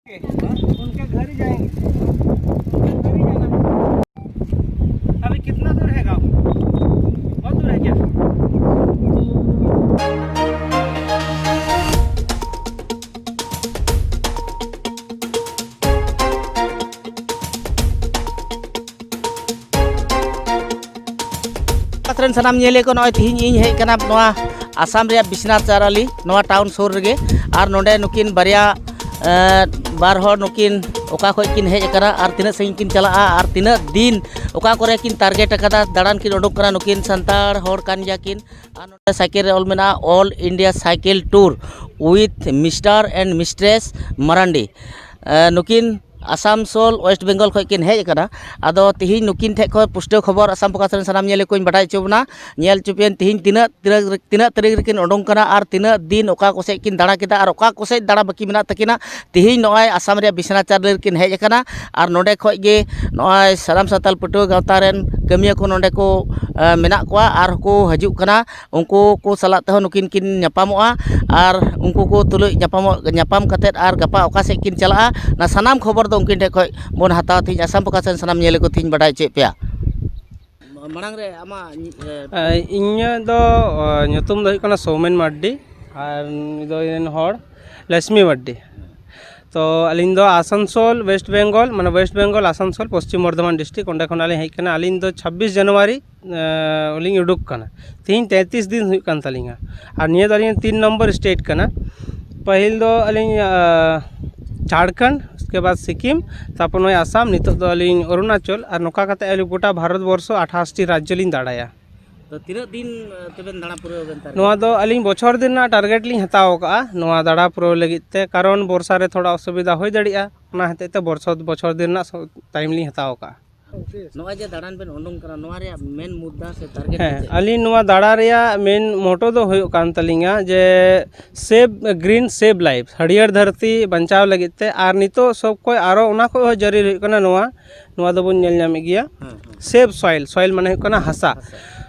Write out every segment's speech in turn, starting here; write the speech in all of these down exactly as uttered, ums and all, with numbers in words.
उनके घर ही जाएंगे। उनके घर ही जाना। अभी कितना दूर है गाँव? बहुत दूर है क्या? ᱨᱮᱱ ᱥᱟᱱᱟᱢ ᱧᱮᱞᱮ ᱠᱚ, ᱱᱚᱜᱼᱚᱭ ᱛᱤᱦᱤᱧ ᱤᱧ ᱦᱮᱡ ᱟᱠᱟᱱᱟ ᱱᱚᱣᱟ ᱟᱥᱟᱢ ᱨᱮᱭᱟᱜ ᱵᱤᱥᱱᱟᱛᱷ ᱪᱟᱨᱟᱞᱤ, ᱱᱚᱣᱟ ᱴᱟᱣᱩᱱ ᱥᱩᱨ ᱨᱮᱜᱮ᱾ ᱟᱨ ᱱᱚᱰᱮ ᱱᱩᱠᱤᱱ ᱵᱟᱨᱭᱟ, ᱮᱸ, ᱵᱟᱨ ᱦᱚᱲ ᱱᱩᱠᱤᱱ ᱚᱠᱟ ᱠᱷᱚᱡ ᱠᱤᱱ ᱦᱮᱡ ᱟᱠᱟᱱᱟ ᱟᱨ ᱛᱤᱱᱟᱹᱜ ᱥᱟᱺᱜᱤᱧ ᱠᱤᱱ ᱪᱟᱞᱟᱜᱼᱟ ᱟᱨ ᱛᱤᱱᱟᱹᱜ ᱫᱤᱱ ᱚᱠᱟ ᱠᱚᱨᱮ ᱠᱤᱱ ᱴᱟᱨᱜᱮᱴ ᱟᱠᱟᱫᱟ, ᱫᱟᱬᱟᱱ ᱠᱤᱱ ᱩᱰᱩᱠ ᱠᱟᱱᱟ᱾ ᱱᱩᱠᱤᱱ ᱥᱟᱱᱛᱟᱲ ᱦᱚᱲ ᱠᱟᱱ ᱜᱮᱭᱟ ᱠᱤᱱ᱾ ᱟᱨ ᱱᱚᱰᱮ ᱥᱟᱭᱠᱮᱞ ᱨᱮ ᱚᱞ ᱢᱮᱱᱟᱜᱼᱟ, "All India Cycle Tour with Mister and Mistress Marandi". ᱮᱸ, ᱱᱩᱠᱤᱱ ᱟᱥᱟᱱᱥᱳᱞ, ᱳᱭᱮᱥᱴ ᱵᱮᱝᱜᱚᱞ ᱠᱷᱚᱡ ᱠᱤᱱ ᱦᱮᱡ ᱟᱠᱟᱱᱟ᱾ ᱟᱫᱚ ᱛᱤᱦᱤᱧ ᱱᱩᱠᱤᱱ ᱴᱷᱮᱡ ᱠᱷᱚᱡ ᱯᱩᱥᱴᱟᱹᱣ ᱠᱷᱚᱵᱚᱨ ᱟᱥᱟᱢ ᱯᱷᱳᱠᱟᱥ ᱨᱮᱱ ᱥᱟᱱᱟᱢ ᱧᱮᱞᱮ ᱠᱚᱧ ᱵᱟᱰᱟᱭ ᱦᱚᱪᱚ ᱵᱚᱱᱟ, ᱧᱮᱞ ᱦᱚᱪᱚ ᱯᱮᱭᱟᱹᱧ ᱛᱤᱦᱤᱧ ᱛᱤᱱᱟᱹᱜ, ᱛᱤᱱᱟᱹᱜ, ᱛᱤᱱᱟᱹᱜ ᱛᱟᱹᱨᱤᱠᱷ ᱨᱮᱠᱤᱱ ᱩᱰᱩᱝ ᱠᱟᱱᱟ ᱟᱨ ᱛᱤᱱᱟᱹᱜ ᱫᱤᱱ ᱚᱠᱟ ᱠᱚᱥᱮᱡ ᱠᱤᱱ ᱫᱟᱬᱟ ᱠᱮᱫᱟ ᱟᱨ ᱚᱠᱟ ᱠᱚᱥᱮᱡ ᱫᱟᱬᱟ ᱵᱟᱹᱠᱤ ᱢᱮᱱᱟᱜ ᱛᱟᱹᱠᱤᱱᱟ᱾ ᱛᱤᱦᱤᱧ ᱱᱚᱜᱼᱚᱭ ᱟᱥᱟᱢ ᱨᱮᱭᱟᱜ ᱵᱤᱥᱱᱟᱪᱟᱨ ᱨᱮᱠᱤᱱ ᱦᱮᱡ ᱟᱠᱟᱱᱟ ᱟᱨ ᱱᱚᱰᱮ ᱠᱷᱚᱡ ᱜᱮ ᱱᱚᱜᱼᱚᱭ ᱥᱟᱱᱟᱢ ᱥᱟᱱᱛᱟᱲ ᱯᱟᱹᱴᱷᱩᱣᱟᱹ ᱜᱟᱶᱛᱟ ᱨᱮᱱ ᱠᱟᱹᱢᱤᱭᱟᱹ ᱠᱚ ᱱᱚᱰᱮ ᱠᱚ, ᱮ, ᱢᱮᱱᱟᱜ ᱠᱚᱣᱟ ᱟᱨ ᱠᱚ ᱦᱤᱡᱩᱜ ᱠᱟᱱᱟ᱾ ᱩᱱᱠᱩ ᱠᱚ ᱥᱟᱞᱟᱜ ᱛᱮᱦᱚᱸ ᱱᱩᱠᱤᱱ ᱠᱤᱱ ᱧᱟᱯᱟᱢᱚᱜᱼᱟ ᱟᱨ ᱩᱱᱠᱩ ᱠᱚ ᱛᱩᱞᱩᱡ ᱧᱟᱯᱟᱢᱚᱜ, ᱧᱟᱯᱟᱢ ᱠᱟᱛᱮᱫ ᱟᱨ ᱜᱟᱯᱟ ᱚᱠᱟ ᱥᱮᱫ ᱠᱤᱱ ᱪᱟᱞᱟᱜᱼᱟ, ᱚᱱᱟ ᱥᱟᱱᱟᱢ ᱠᱷᱚᱵᱚᱨ ᱫᱚ ᱩᱱᱠᱤᱱ ᱴᱷᱮᱱ ᱠᱷᱚᱡ ᱵᱚᱱ ᱦᱟᱛᱟᱣᱟ᱾ ᱛᱮᱦᱮᱧ ᱟᱥᱟᱢ ᱯᱷᱳᱠᱟᱥ ᱨᱮᱱ ᱥᱟᱱᱟᱢ ᱧᱮᱞᱮ ᱠᱚ ᱛᱮᱦᱮᱧ ᱵᱟᱰᱟᱭ ᱦᱚᱪᱚᱭᱮᱫ ᱯᱮᱭᱟ᱾ ᱢᱟᱲᱟᱝ ᱨᱮ ᱟᱢᱟᱜ ᱧᱩ-, ᱮ, ᱮ, ᱤᱧᱟᱹᱜ ᱫᱚ, ᱚ, ᱧᱩᱛᱩᱢ ᱫᱚ ᱦᱩᱭᱩᱜ ᱠᱟᱱᱟ ᱥᱳᱢᱮᱱ ᱢᱟᱨᱰᱤ ᱟᱨ ᱱᱩᱭ ᱫᱚ ᱤᱧ ᱨᱮᱱ ᱦᱚᱲ ᱞᱚᱠᱥᱢᱤ ᱢᱟᱨᱰᱤ᱾ ᱛᱚ ᱟᱹᱞᱤᱧ ᱫᱚ ᱟᱥᱟᱱᱥᱳᱞ, ᱳᱭᱮᱥᱴ ᱵᱮᱝᱜᱚᱞ, ᱢᱟᱱᱮ ᱳᱭᱮᱥᱴ ᱵᱮᱝᱜᱚᱞ ᱟᱥᱟᱱᱥᱳᱞ, ᱯᱚᱥᱪᱤᱢ ᱵᱚᱨᱫᱷᱚᱢᱟᱱ ᱰᱤᱥᱴᱨᱤᱠᱴ, ᱚᱸᱰᱮ ᱠᱷᱚᱱᱟᱜ ᱞᱤᱧ ᱦᱮᱡ ᱟᱠᱟᱱᱟ᱾ ᱟᱹᱞᱤᱧ ᱫᱚ ᱪᱷᱟᱵᱵᱤᱥ ᱡᱟᱱᱩᱣᱟᱨᱤ ᱮᱸ, ᱞᱤᱧ ᱩᱰᱩᱠ ᱠᱟᱱᱟ᱾ ᱛᱮᱦᱮᱧ ᱛᱮᱸᱛᱨᱤᱥ ᱫᱤᱱ ᱦᱩᱭᱩᱜ ᱠᱟᱱ ᱛᱟᱹᱞᱤᱧᱟ᱾ ᱟᱨ ᱱᱤᱭᱟᱹ ᱫᱚ ᱟᱹᱞᱤᱧᱟᱜ ᱛᱤᱱ ᱱᱚᱢᱵᱚᱨ ᱥᱴᱮᱴ ᱠᱟᱱᱟ᱾ ᱯᱟᱹᱦᱤᱞ ᱫᱚ ᱟᱹᱞᱤᱧ, ᱟᱸ, ᱡᱷᱟᱲᱠᱷᱚᱸᱰ, ᱩᱥᱠᱮ ᱵᱟᱫ ᱥᱤᱠᱤᱢ, ᱛᱟᱨᱯᱚᱨ ᱱᱚᱜᱼᱚᱭ ᱟᱥᱟᱢ, ᱱᱤᱛᱚᱜ ᱫᱚ ᱟᱹᱞᱤᱧ ᱚᱨᱩᱱᱟᱪᱚᱞ᱾ ᱟᱨ ᱱᱚᱝᱠᱟ ᱠᱟᱛᱮ ᱟᱹᱞᱤᱧ ᱜᱚᱴᱟ ᱵᱷᱟᱨᱚᱛ ᱵᱚᱨᱥᱚ ᱟᱴᱷᱟᱥ ᱴᱤ ᱨᱟᱡᱽᱡᱚ ᱞᱤᱧ ᱫᱟᱬᱟᱭᱟ᱾ ᱛᱚ ᱛᱤᱱᱟᱹᱜ ᱫᱤᱱ, ᱟᱸ, ᱛᱮᱵᱮᱱ ᱫᱟᱬᱟ ᱯᱩᱨᱟᱹᱣ ᱵᱮᱱ target? ᱱᱚᱣᱟ ᱫᱚ ᱟᱹᱞᱤᱧ ᱵᱚᱪᱷᱚᱨ ᱫᱤᱱ ᱨᱮᱱᱟᱜ target ᱞᱤᱧ ᱦᱟᱛᱟᱣ ᱟᱠᱟᱫᱼᱟ, ᱱᱚᱣᱟ ᱫᱟᱬᱟ ᱯᱩᱨᱟᱹᱣ ᱞᱟᱹᱜᱤᱫ ᱛᱮ, ᱠᱟᱨᱚᱱ ᱵᱚᱨᱥᱟ ᱨᱮ ᱛᱷᱚᱲᱟ ᱚᱥᱩᱵᱤᱫᱷᱟ ᱦᱩᱭ ᱫᱟᱲᱮᱭᱟᱜᱼᱟ, ᱚᱱᱟ ᱦᱚᱛᱮᱡ ᱛᱮ ᱵᱚᱨᱥᱚ-, ᱵᱚᱪᱷᱚᱨ ᱫᱤᱱ ᱨᱮᱱᱟᱜ ᱥᱚ-, time ᱞᱤᱧ ᱦᱟᱛᱟᱣ ᱟᱠᱟᱫᱼᱟ᱾ ᱱᱚᱜᱼᱚᱭ ᱡᱮ ᱫᱟᱬᱟᱱ ᱵᱮᱱ ᱩᱰᱩᱝ ᱠᱟᱱᱟ, ᱱᱚᱣᱟ ᱨᱮᱭᱟᱜ main ᱢᱩᱫᱽᱫᱟ ᱥᱮ target ᱫᱚ ᱦᱮᱸ, ᱪᱮᱫ? ᱟᱹᱞᱤᱧ ᱱᱚᱣᱟ ᱫᱟᱬᱟ ᱨᱮᱭᱟᱜ main motto ᱫᱚ ᱦᱩᱭᱩᱜ ᱠᱟᱱ ᱛᱟᱹᱞᱤᱧᱟ ᱡᱮ save green, save life, ᱦᱟᱹᱨᱭᱟᱹᱲ ᱫᱷᱟᱹᱨᱛᱤ ᱵᱟᱧᱪᱟᱣ ᱞᱟᱹᱜᱤᱫ ᱛᱮ᱾ ᱟᱨ ᱱᱤᱛᱚᱜ ᱥᱚᱵ ᱠᱷᱚᱡ ᱟᱨᱚ ᱚᱱᱟ ᱠᱷᱚᱡ ᱦᱚᱸ ᱡᱟᱹᱨᱩᱲ ᱦᱩᱭᱩᱜ ᱠᱟᱱᱟ ᱱᱚᱣᱟ, ᱱᱚᱣᱟ ᱫᱚᱵᱚᱱ ᱧᱮᱞ ᱧᱟᱢᱮᱫ ᱜᱮᱭᱟ, ᱦᱮᱸ, ᱦᱮᱸ᱾ Save soil, soil ᱢᱟᱱᱮ ᱦᱩᱭᱩᱜ ᱠᱟᱱᱟ ᱦᱟᱥᱟ᱾ ᱦᱟᱥᱟ᱾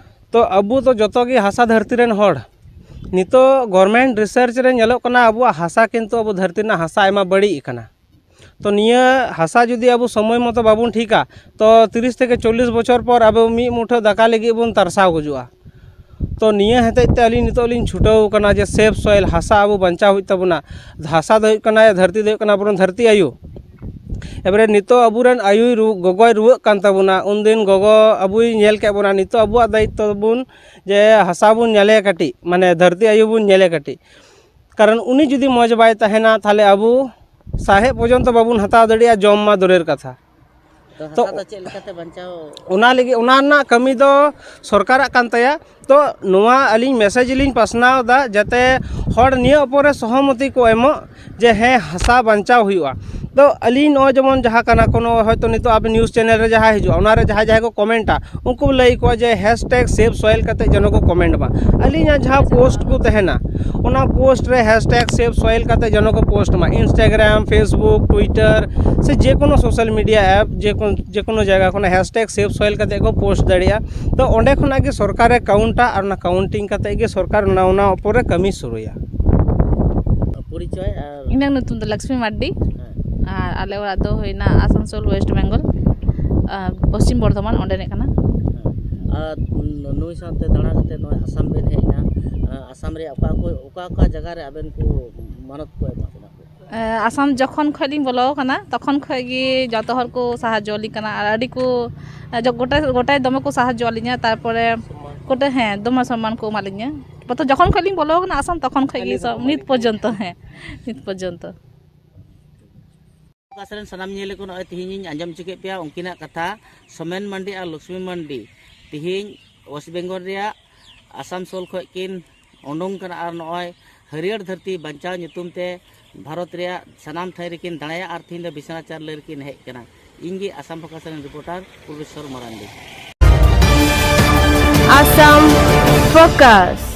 ᱛᱚ ᱟᱵᱚ ᱫᱚ ᱡᱚᱛᱚ ᱜᱮ ᱦᱟᱥᱟ ᱫᱷᱟᱹᱨᱛᱤ ᱨᱮᱱ ᱦᱚᱲ᱾ ᱱᱤᱛᱚᱜ government research ᱨᱮ ᱧᱮᱞᱚᱜ ᱠᱟᱱᱟ ᱟᱵᱚᱣᱟᱜ ᱦᱟᱥᱟ ᱠᱤᱱᱛᱩ ᱟᱵᱚ ᱫᱷᱟᱹᱨᱛᱤ ᱨᱮᱱᱟᱜ ᱦᱟᱥᱟ ᱟᱭᱢᱟ ᱵᱟᱹᱲᱤᱡ ᱟᱠᱟᱱᱟ᱾ ᱛᱚ ᱱᱤᱭᱟᱹ ᱦᱟᱥᱟ ᱡᱩᱫᱤ ᱟᱵᱚ ᱥᱚᱢᱚᱭ ᱢᱚᱛᱚ ᱵᱟᱵᱚᱱ ᱴᱷᱤᱠᱟ, ᱛᱚ ᱛᱤᱨᱤᱥ ᱛᱷᱮᱠᱮ ᱪᱚᱞᱞᱤᱥ ᱵᱚᱪᱷᱚᱨ ᱯᱚᱨ ᱟᱵᱚ ᱢᱤᱫ ᱢᱩᱴᱷᱟᱹ ᱫᱟᱠᱟ ᱞᱟᱹᱜᱤᱫ ᱵᱚᱱ ᱛᱟᱨᱥᱟᱣ ᱜᱩᱡᱩᱜᱼᱟ᱾ ᱛᱚ ᱱᱤᱭᱟᱹ ᱦᱚᱛᱮᱡ ᱛᱮ ᱟᱹᱞᱤᱧ ᱱᱤᱛᱚᱜ ᱞᱤᱧ ᱪᱷᱩᱴᱟᱹᱣ ᱠᱟᱱᱟ ᱡᱮ ᱥᱮᱵᱷ ᱥᱚᱭᱮᱞ, ᱦᱟᱥᱟ ᱟᱵᱚ ᱵᱟᱧᱪᱟᱣ ᱦᱩᱭᱩᱜ ᱛᱟᱵᱚᱱᱟ᱾ ᱦᱟᱥᱟ ᱫᱚ ᱦᱩᱭᱩᱜ ᱠᱟᱱᱟ, ᱫᱷᱟᱹᱨᱛᱤ ᱫᱚ ᱦᱩᱭᱩᱜ ᱠᱟᱱᱟ ᱟᱵᱚᱨᱮᱱ ᱫᱷᱟᱹᱨᱛᱤ ᱟᱭᱳ᱾ ᱮᱵᱟᱨᱮ ᱱᱤᱛᱚᱜ ᱟᱵᱚᱨᱮᱱ ᱟᱭᱳᱭ ᱨᱩ-, ᱜᱚᱜᱚᱭ ᱨᱩᱣᱟᱹᱜ ᱠᱟᱱ ᱛᱟᱵᱚᱱᱟ, ᱩᱱᱫᱤᱱ ᱜᱚᱜᱚ ᱟᱵᱚᱭ ᱧᱮᱞ ᱠᱮᱫ ᱵᱚᱱᱟ, ᱱᱤᱛᱚᱜ ᱟᱵᱚᱣᱟᱜ ᱫᱟᱭᱤᱛᱛᱚ ᱵᱚᱱ ᱡᱮ ᱦᱟᱥᱟ ᱵᱚᱱ ᱧᱮᱞᱮ ᱠᱟᱹᱴᱤᱡ, ᱢᱟᱱᱮ ᱫᱷᱟᱹᱨᱛᱤ ᱟᱭᱳ ᱵᱚᱱ ᱧᱮᱞᱮ ᱠᱟᱹᱴᱤᱡ᱾ ᱠᱟᱨᱚᱱ ᱩᱱᱤ ᱡᱩᱫᱤ ᱢᱚᱡᱽ ᱵᱟᱭ ᱛᱟᱦᱮᱱᱟ, ᱛᱟᱦᱚᱞᱮ ᱟᱵᱚ ᱥᱟᱦᱮᱫ ᱯᱚᱨᱡᱚᱱᱛᱚ ᱵᱟᱵᱚᱱ ᱦᱟᱛᱟᱣ ᱫᱟᱲᱮᱭᱟᱜᱼᱟ, ᱡᱚᱢ ᱢᱟ ᱫᱩᱨᱮᱨ ᱠᱟᱛᱷᱟ᱾ ᱛᱚ ᱛᱚ ᱦᱟᱥᱟ ᱫᱚ ᱪᱮᱫ ᱞᱮᱠᱟᱛᱮ ᱵᱟᱧᱪᱟᱣ? ᱚᱱᱟ ᱞᱟᱹᱜᱤᱫ, ᱚᱱᱟ ᱨᱮᱱᱟᱜ ᱠᱟᱹᱢᱤ ᱫᱚ ᱥᱚᱨᱠᱟᱨᱟᱜ ᱠᱟᱱ ᱛᱟᱭᱟ᱾ ᱛᱚ ᱱᱚᱣᱟ ᱟᱹᱞᱤᱧ ᱢᱮᱥᱮᱡᱽ ᱞᱤᱧ ᱯᱟᱥᱱᱟᱣ ᱮᱫᱟ, ᱡᱟᱛᱮ ᱦᱚᱲ ᱱᱤᱭᱟᱹ ᱩᱯᱚᱨ ᱨᱮ ᱥᱚᱦᱚᱢᱚᱛᱤ ᱠᱚ ᱮᱢᱚᱜ ᱡᱮ ᱦᱮᱸ, ᱦᱟᱥᱟ ᱵᱟᱧᱪᱟᱣ ᱦᱩᱭᱩᱜᱼᱟ᱾ ᱛᱚ ᱟᱹᱞᱤᱧ ᱱᱚᱜᱼᱚᱭ ᱡᱮᱢᱚᱱ ᱡᱟᱦᱟᱸ ᱠᱟᱱᱟ, ᱠᱳᱱᱳ ᱦᱚᱭᱛᱳ ᱱᱤᱛᱚᱜ ᱟᱵᱮᱱ ᱱᱤᱭᱩᱡᱽ ᱪᱮᱱᱮᱞ ᱨᱮ ᱡᱟᱦᱟᱸᱭ ᱦᱤᱡᱩᱜᱼᱟ, ᱚᱱᱟᱨᱮ ᱡᱟᱦᱟᱸᱭ ᱡᱟᱦᱟᱸᱭ ᱠᱚ ᱠᱚᱢᱮᱱᱴᱟ, ᱩᱱᱠᱩ ᱞᱟᱹᱭ ᱠᱚᱣᱟ ᱡᱮ ᱦᱮᱥ ᱴᱮᱜᱽ ᱥᱮᱵᱷ ᱥᱚᱭᱮᱞ ᱠᱟᱛᱮ ᱡᱮᱱᱚ ᱠᱚ ᱠᱚᱢᱮᱱᱴ ᱢᱟ᱾ ᱟᱹᱞᱤᱧᱟᱜ ᱡᱟᱦᱟᱸ ᱯᱳᱥᱴ ᱠᱚ ᱛᱟᱦᱮᱱᱟ, ᱚᱱᱟ ᱯᱳᱥᱴ ᱨᱮ ᱦᱮᱥ ᱴᱮᱜᱽ ᱥᱮᱵᱷ ᱥᱚᱭᱮᱞ ᱠᱟᱛᱮ ᱡᱮᱱᱚ ᱠᱚ ᱯᱳᱥᱴ ᱢᱟ, Instagram, Facebook, Twitter ᱥᱮ ᱡᱮ ᱠᱳᱱᱳ ᱥᱳᱥᱟᱞ ᱢᱤᱰᱤᱭᱟ ᱮᱯ, ᱡᱮ ᱠᱳᱱᱳ, ᱡᱮ ᱠᱳᱱᱳ ᱡᱟᱭᱜᱟ ᱠᱷᱚᱱᱟᱜ ᱦᱮᱥ ᱴᱮᱜᱽ ᱥᱮᱵᱷ ᱥᱚᱭᱮᱞ ᱠᱟᱛᱮ ᱠᱚ ᱯᱳᱥᱴ ᱫᱟᱲᱮᱭᱟᱜᱼᱟ᱾ ᱛᱚ ᱚᱸᱰᱮ ᱠᱷᱚᱱᱟᱜ ᱜᱮ ᱥᱚᱨᱠᱟᱨᱮ ᱠᱟᱣᱩᱱᱴᱟ ᱟᱨ ᱚᱱᱟ ᱠᱟᱣᱩᱱᱴᱤᱝ ᱠᱟᱛᱮ ᱜᱮ ᱥᱚᱨᱠᱟᱨ ᱚᱱᱟ, ᱚᱱᱟ ᱩᱯᱚᱨ ᱨᱮ ᱠᱟᱹᱢᱤ ᱥᱩᱨᱩᱭᱟ᱾ ᱯᱚᱨᱤᱪᱚᱭ ᱟᱨ ᱤᱧᱟᱹᱜ ᱧᱩᱛᱩᱢ ᱫᱚ ᱞᱚᱠᱥᱢᱤ ᱢᱟᱨᱰᱤ᱾ ᱦᱮᱸ᱾ ᱟᱨ ᱟᱞᱮ ᱚᱲᱟᱜ ᱫᱚ ᱦᱩᱭᱱᱟ ᱟᱥᱟᱱᱥᱳᱞ, ᱳᱭᱮᱥᱴ ᱵᱮᱝᱜᱚᱞ, ᱟᱨ ᱯᱚᱥᱪᱤᱢ ᱵᱚᱨᱫᱷᱚᱢᱟᱱ, ᱚᱸᱰᱮ ᱨᱤᱱᱤᱡ ᱠᱟᱱᱟ᱾ ᱦᱮᱸ᱾ ᱟᱨ ᱱᱩᱭ ᱥᱟᱶᱛᱮ ᱫᱟᱬᱟ ᱠᱟᱛᱮ ᱱᱚᱜᱼᱚᱭ ᱟᱥᱟᱢ ᱵᱮᱱ ᱦᱮᱡ ᱮᱱᱟ᱾ ᱟᱥᱟᱢ ᱨᱮᱭᱟᱜ ᱚᱠᱟ ᱠᱚ, ᱚᱠᱟ ᱚᱠᱟ ᱡᱟᱭᱜᱟ ᱨᱮ ᱟᱵᱮᱱ ᱠᱚ ᱢᱟᱱᱚᱛ ᱠᱚ ᱮᱢᱟ ᱵᱮᱱᱟ ᱠᱚ? ᱮ, ᱟᱥᱟᱢ ᱡᱚᱠᱷᱚᱱ ᱠᱷᱚᱱ ᱞᱤᱧ ᱵᱚᱞᱚ ᱟᱠᱟᱱᱟ, ᱛᱚᱠᱷᱚᱱ ᱠᱷᱚᱱ ᱜᱮ ᱡᱚᱛᱚ ᱦᱚᱲ ᱠᱚ ᱥᱟᱦᱟᱡᱽᱡᱚ ᱟᱹᱞᱤᱧ ᱠᱟᱱᱟ ᱟᱨ ᱟᱹᱰᱤ ᱠᱚ, ᱮ, ᱡᱚ-, ᱜᱚᱴᱟ, ᱜᱚᱴᱟ ᱫᱚᱢᱮ ᱠᱚ ᱥᱟᱦᱟᱡᱽᱡᱚ ᱟᱹᱞᱤᱧᱟ᱾ ᱛᱟᱨᱯᱚᱨᱮ ᱜᱚᱴᱟ, ᱦᱮᱸ, ᱫᱚᱢᱮ ᱥᱚᱱᱢᱟᱱ ᱠᱚ ᱮᱢᱟ ᱞᱤᱧᱟ᱾ ᱯᱨᱚᱛᱷᱚᱢ ᱡᱚᱠᱷᱚᱱ ᱠᱷᱚᱱ ᱞᱤᱧ ᱵᱚᱞᱚ ᱟᱠᱟᱱᱟ ᱟᱥᱟᱢ, ᱛᱚᱠᱷᱚᱱ ᱠᱷᱚᱱ ᱜᱮ ᱱᱤᱛ ᱥᱚ-, ᱦᱚᱸ ᱱᱤᱛ ᱯᱚᱨᱡᱚᱱᱛᱚ, ᱦᱮᱸ, ᱱᱤᱛ ᱯᱚᱨᱡᱚᱱᱛᱚ᱾ ᱯᱷᱳᱠᱟᱥ ᱨᱮᱱ ᱥᱟᱱᱟᱢ ᱧᱮᱞ ᱠᱚ ᱱᱚᱜᱼᱚᱭ ᱛᱮᱦᱮᱧ ᱤᱧ ᱟᱸᱡᱚᱢ ᱦᱚᱪᱚ ᱠᱮᱫ ᱯᱮᱭᱟ ᱩᱱᱠᱤᱱᱟᱜ ᱠᱟᱛᱷᱟ, ᱥᱳᱢᱮᱱ ᱢᱟᱱᱰᱤ ᱟᱨ ᱞᱚᱠᱥᱢᱤ ᱢᱟᱱᱰᱤ ᱛᱮᱦᱮᱧ ᱳᱭᱮᱥᱴ ᱵᱮᱝᱜᱚᱞ ᱨᱮᱭᱟᱜ ᱟᱥᱟᱱᱥᱳᱞ ᱠᱷᱚᱱ ᱠᱤᱱ ᱩᱰᱩᱝ ᱠᱟᱱᱟ ᱟᱨ ᱱᱚᱜᱼᱚᱭ ᱦᱟᱹᱨᱭᱟᱹᱲ ᱫᱷᱟᱹᱨᱛᱤ ᱵᱟᱧᱪᱟᱣ ᱧᱩᱛᱩᱢ ᱛᱮ ᱵᱷᱟᱨᱚᱛ ᱨᱮᱭᱟᱜ ᱥᱟᱱᱟᱢ ᱴᱷᱟᱶ ᱨᱮᱠᱤᱱ ᱫᱟᱬᱟᱭᱟ ᱟᱨ ᱛᱮᱦᱮᱧ ᱫᱚ ᱵᱤᱥᱱᱟᱪᱟᱨ ᱞᱟᱹᱭ ᱨᱮᱠᱤᱱ ᱦᱮᱡ ᱠᱟᱱᱟ᱾ ᱤᱧ ᱜᱮ ᱟᱥᱟᱢ ᱯᱷᱳᱠᱟᱥ ᱨᱮᱱ ᱨᱤᱯᱳᱨᱴᱟᱨ ᱯᱩᱨᱵᱮᱥᱣᱚᱨ ᱢᱟᱨᱟᱱᱰᱤ᱾ ᱟᱥᱟᱢ ᱯᱷᱳᱠᱟᱥ᱾